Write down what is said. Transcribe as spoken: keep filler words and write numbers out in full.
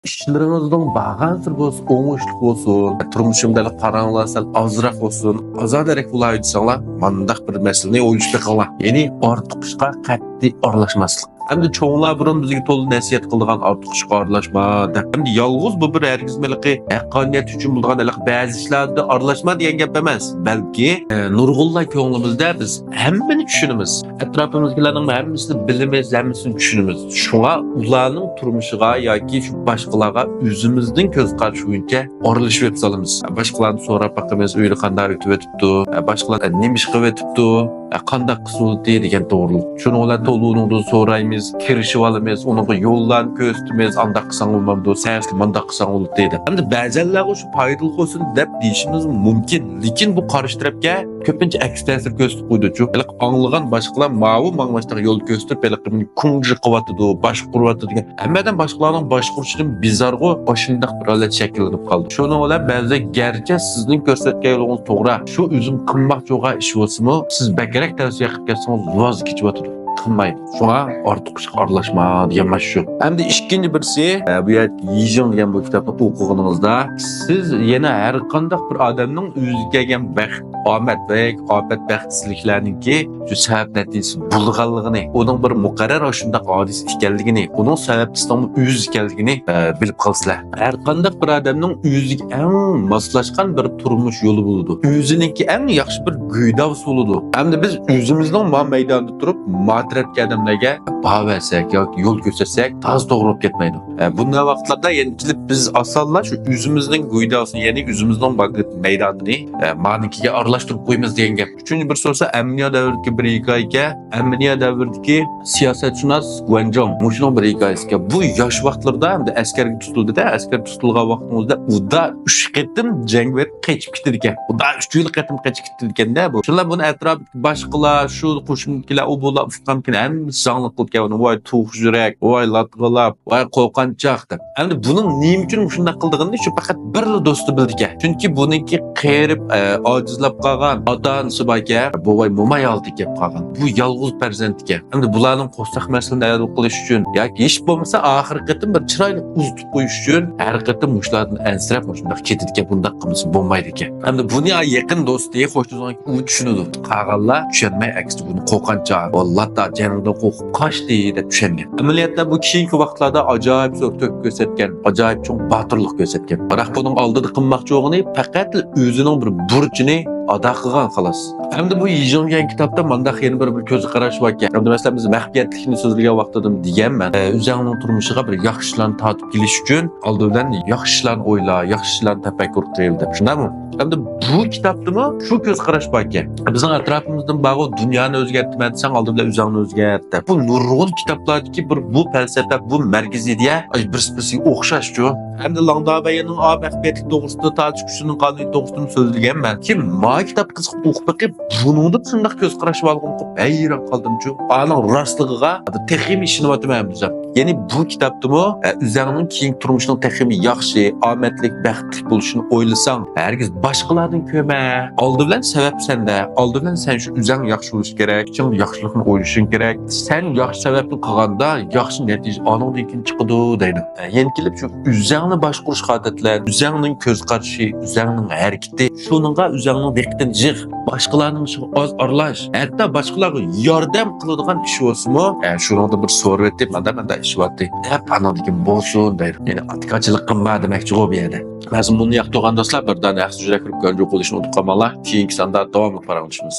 ئىشلىرىڭىزنىڭ بارغانسېرى بولسا ئوڭۇشلۇق بولسۇن، تۇرمۇشۇمدا پاراڭلار سەل ئازراق بولسۇن، ئازادىرەك بولاي دېسەڭلار، مانداق بىر مەسىلىنى ئويلىشىپ بېقىڭلار. يەنى ئارتۇق ئىشقا قەتئىي ئارىلاشماسلىق. ئەمدى چوڭلار بۇرۇن بىزگە تولا نەسىھەت قىلىدىغان، ئارتۇق ئىشقا ئارىلاشما دەپ. ئەمدى يالغۇز بۇ بىر ھەرگىزمۇ ھېلىقى ھەققانىيەت ئۈچۈن بولىدىغان ھېلىقى بەزى ئىشلاردا ئارىلاشما دېگەن گەپ ئەمەس. بەلكى، ئە، نۇرغۇنلار كۆڭلىمىزدە بىز ھەممىنى چۈشىنىمىز. ئەتراپىمىزدىكىلەرنىڭ ھەممىسىنى بىلىمىز، ھەممىسىنى چۈشىنىمىز. شۇڭا ئۇلارنىڭ تۇرمۇشىغا ياكى شۇ باشقىلارغا ئۆزىمىزنىڭ كۆز قارىشى بويىچە ئارىلىشىپ سالىمىز. باشقىلارنى سوراپ باقىمىز، ئۆيدە قانداق ئۆتۈۋېتىپتۇ، باشقىلار نېمە ئىش قىلىۋېتىپتۇ، قانداق قىلسا بولاتتى دېگەن توغرىلىق. شۇنىڭ بىلەن تولا ئۇنىڭدىن سورايمىز، كىرىشىۋالىمىز، ئۇنىڭغا يوللارنى كۆرسىتىمىز، ئانداق قىلساڭ بولمامدۇ، سەن مانداق قىلساڭ بولاتتى دەپ. ئەمدى بەزەنلەرگە شۇ پايدىلىق بولسۇن دەپ دېيىشىمىز مۇمكىن، لېكىن بۇ قارشى تەرەپكە كۆپىنچە ئەكس تەسىر كۆرسىتىپ قويىدۇ. ھېلىقى ئاڭلىغان باشقىلار ماۋۇ ماڭماشتاق يول كۆرسىتىپ، ھېلىقى مېنى كۇڭجى قىلىۋاتىدۇ، باشقۇرۇۋاتىدۇ دېگەن. ھەممە ئادەم باشقىلارنىڭ باشقۇرۇشىدىن بىزارغۇ، ئاشۇنداق بىر ھالەت شەكىللىنىپ قالدى. شۇنىڭ بىلەن بەزىدە گەرچە سىزنىڭ كۆرسەتكەن يولىڭىز توغرا، شۇ ئۆزۈم قىلماقچى بولغان ئىش بولسىمۇ، سىز بەكرەك تەۋسىيە قىلىپ كەتسىڭىز، ۋاز كېچىۋاتىدۇ. قىلمايدۇ. شۇڭا ئارتۇق ئىشقا ئارىلاشما دېگەن مانا شۇ. ئەمدى ئىككىنچى بىرسى، ئە، بۇ يەردە يىجىڭ دېگەن بۇ كىتابنى ئوقۇغىنىڭىزدا، سىز يەنە ھەر قانداق بىر ئادەمنىڭ ئۆزىگە كەلگەن بەخت، ئامەتلىك، ئاپەت، بەختسىزلىكلەرنىڭكى شۇ سەۋەب نەتىجىسى بولغانلىقىنى، ئۇنىڭ بىر مۇقەررەر ئاشۇنداق ھادىسە ئىكەنلىكىنى، ئۇنىڭ سەۋەبچىسىنىڭ ئۆزى ئىكەنلىكىنى، ئە، بىلىپ قالىسىلەر. ھەر قانداق بىر ئادەمنىڭ ئۆزىگە ئەڭ ماسلاشقان بىر تۇرمۇش يولى بولىدۇ. ئۆزىنىڭكى ئەڭ ياخشى بىر گۆداۋىسى بولىدۇ. ئەمدى بىز ئۆزىمىزنىڭ ما مەيدانىدا تۇرۇپ، ما تەرەپكى ئادەملەرگە باھا بەرسەك ياكى يول كۆرسەتسەك، تازا توغرا بولۇپ كەتمەيدۇ. ئە، بۇنداق ۋاقىتلاردا يەنە كېلىپ بىز ئاسانلا شۇ ئۆزىمىزنىڭ گۆداۋىسىنى، يەنى ئۆزىمىزنىڭ مەيدانىنى، ئە، مانىڭكىگە ئارىلاشتۇرۇپ قويىمىز دېگەن گەپ. ئۈچىنچى بىر سورىسا، ئەمىنىيا دەۋرىدىكى بىر ھېكايىكەن. ئەمىنىيە دەۋرىدىكى سىياسەتشۇناس گۇەنجاڭ مۇشۇنىڭ بىر ھېكايىسىكەن. بۇ ياش ۋاقىتلىرىدا ئەمدى ئەسكەرگە تۇتۇلدى-دە، ئەسكەرگە تۇتۇلغان ۋاقتىمىزدا ئۇدا ئۈچ قېتىم جەڭ بېرىپ قېچىپ كېتىدىكەن. ئۇدا ئۈچ يىل قېتىم قېچىپ كېتىدىكەن-دە بۇ. شۇنداق بۇنى ئەتراپىدىكى باشقىلار، شۇ قوشۇندىكىلەر، ئۇ بۇلار ئۇققانكەن، ھەممىسى زاڭلىق قىلىدىكەن ئۇنى. ۋاي توخۇ يۈرەك، ۋاي لاتغىلاپ، ۋاي قورقۇنچاق دەپ. ئەمدى بۇنىڭ نېمە ئۈچۈن مۇشۇنداق قىلىدىغىنىنى شۇ پەقەت بىرلا دوستى بىلىدىكەن. چۈنكى بۇنىڭكى قېرىپ، ئە، ئاجىزلاپ قالغان ئاتا-ئانىسى باركەن، بوۋاي-موماي ھالىتىگە كېلىپ قالغان. بۇ يالغۇز پەرزەنتكەن. ئەمدى بۇلارنىڭ قورساق مەسىلىنى ھەل قىلىش ئۈچۈن ياكى ھېچ بولمىسا ئاخىرقى قېتىم بىر چىرايلىق ئۇزىتىپ قويۇش ئۈچۈن ھەر قېتىم مۇشۇلاردىن ئەنسىرەپ مۇشۇنداق كېتىدىكەن، بۇنداق قىلمىسا بولمايدىكەن. ئەمدى بۇنى يېقىن دوستى، خوش تۇتىدىغان ئۇ چۈشىنىدۇ. قالغانلار چۈشەنمەي، ئەكسىچە بۇنى قورقۇنچاق، ۋاللاھتا جېنىڭدىن قورقۇپ قاچتى دەپ چۈشەنگەن. ئەمەلىيەتتە بۇ كېيىنكى ۋاقىتلاردا ئاجايىپ زور تۆھپە كۆرسەتكەن، ئاجايىپ چوڭ باتۇرلۇق كۆرسەتكەن. بىراق بۇنىڭ ئالدىدا قىلماقچى بولغىنى پەقەتلا ئۆزىنىڭ بىر بۇرچىنى ئادا قىلغان، خالاس. ئەمدى بۇ يىجىڭ دېگەن كىتابتا مانداق يەنە بىر، بىر كۆز قاراش باركەن. ئەمدى مەسىلەن، بىز مەخپىيەتلىكنى سۆزلىگەن ۋاقتىدا دېگەنمەن، ئە، ئۆزەڭنىڭ تۇرمۇشىغا بىر ياخشى ئىشلارنى تارتىپ كېلىش ئۈچۈن ئالدى بىلەن ياخشى ئىشلارنى ئويلا، ياخشى ئىشلارنى تەپەككۇر قىل دەپ. شۇنداقمۇ؟ ئەمدى بۇ كىتابتىمۇ شۇ كۆز قاراش باركەن. بىزنىڭ ئەتراپىمىزدىن بارغۇ، دۇنيانى ئۆزگەرتىمەن دېسەڭ، ئالدى بىلەن ئۆزەڭنى ئۆزگەرت دەپ. بۇ نۇرغۇن كىتابلاردىكى بىر بۇ پەلسەپە، بۇ مەركىزىي ئىدىيە، ئاي، بىرسى-بىرسىگە ئوخشاشچۇ. ئەمدى لاڭدابەينىڭ ئا مەخپىيەتلىك توغرىسىدا، تارتىش كۈچىنىڭ قانۇنىيىتى توغرىسىدا سۆزلىگەنمەن. كېيىن ما كىتاب قىزىق ئوقۇپ بېقىپ، بۇنىڭدا شۇنداق كۆز قاراشىمنى ئالغىنىمنى ئوقۇپ ھەيران قالدىمچۇ. ئانىڭ راستلىقىغا تېخىمۇ ئىشىنىۋاتىمەن ئەمدى. يەنى بۇ كىتابتىمۇ، ئە، ئۆزەڭنىڭ كېيىنكى تۇرمۇشىنىڭ تېخىمۇ ياخشى، ئامەتلىك، بەختلىك بولۇشىنى ئويلىساڭ، ھەرگىز باشقىلاردىن كۆرمە. ئالدى بىلەن سەۋەب سەندە. ئالدى بىلەن سەن شۇ ئۆزەڭ ياخشى بولۇش كېرەك، ئىچىڭدە ياخشىلىقنى ئويلىشىڭ كېرەك. سەن ياخشى سەۋەبنى قىلغاندا، ياخشى نەتىجە ئانىڭدىن كېيىن چىقىدۇ دەيدۇ. ئە، يەنە كېلىپ شۇ ئۆزەڭنى باشقۇرۇشقا ئادەتلەن، ئۆزەڭنىڭ كۆز قارىشى، ئۆزەڭنىڭ ھەرىكىتى، شۇنىڭغا ئۆزەڭنىڭ دىققىتىنى يىغ. باشقىلارنىڭ ئىشىغا ئاز ئارىلاش. ھەتتا باشقىلارغا ياردەم قىلىدىغان ئىش بولسىمۇ، ئە، شۇنىڭدا بىر سورىۋېتىپ، مانا مانداق ئىش بارتى دەپ، ئانىڭدىن كېيىن بولسۇن دەيدۇ. يەنى ئاتىكارچىلىق قىلما دېمەكچىغۇ بۇ يەردە. مەزمۇننى ياقتۇرغان دوستلار، بىر دانە ئەخسە يۈرەك ئۇرۇپ گۆرۈپ قويۇشنى ئۇنتۇپ قالماڭلار. كېيىنكى ساندا داۋاملىق پاراڭلىشىمىز.